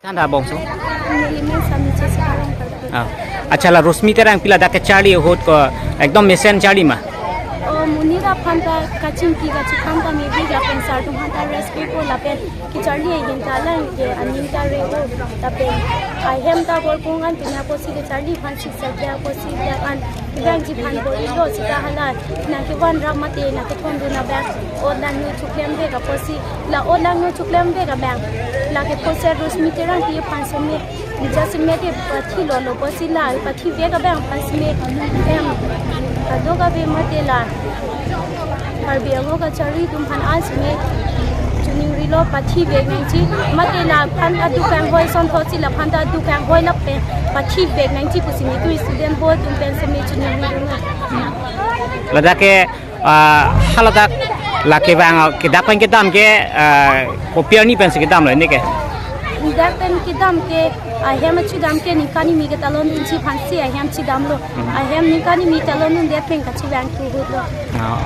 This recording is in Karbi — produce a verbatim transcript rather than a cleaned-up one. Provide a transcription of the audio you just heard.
Than ta bongso. Neli men Sami Jessica Rongkar. Ah. Achala Rosmi Terangpi ladak kecharli ahut ko ekdom mesen charli ma? Oh, monit aphan ta kachingki kachiphan ta mevi lapen sar atum aphan ta respect ko lapen kecharli ahin ta lang ke aning ta re o lapen ahem ta bor pung an punya apotsi kecharli aphan siksa dia apotsi dia an kevangji aphan bor-ilo seta hala nangkevan rap mate nangkethondun abang o langno chuklemvek apotsi la o langno chuklemvek abang la ke poser Rosmi Terangpi aphan seme nija seme te pathilolo apotsi la pathivek abang aphan seme em kadokave mate la Karbi Anglong kachari atum aphan an seme chuningrilo pathivek nangji mate laphan aduk kanghoi sonthotsi laphan ta aduk kanghoi lapen pathivek nangji pusi nelitum student board atum pen seme chuningrilo. Ladak ke, ah, haladak la kevang, ah, kedak pen kedam ke, ah, kopi arni pensi kedamlo, ne ke? Dak pen kedam ke ahem achidam ke ningkan kimi ketalondunji aphansi ahem chidamlo. Hmm. Ahem ningkan kimi talondundet pen kachivangthu ahutlo. Ah.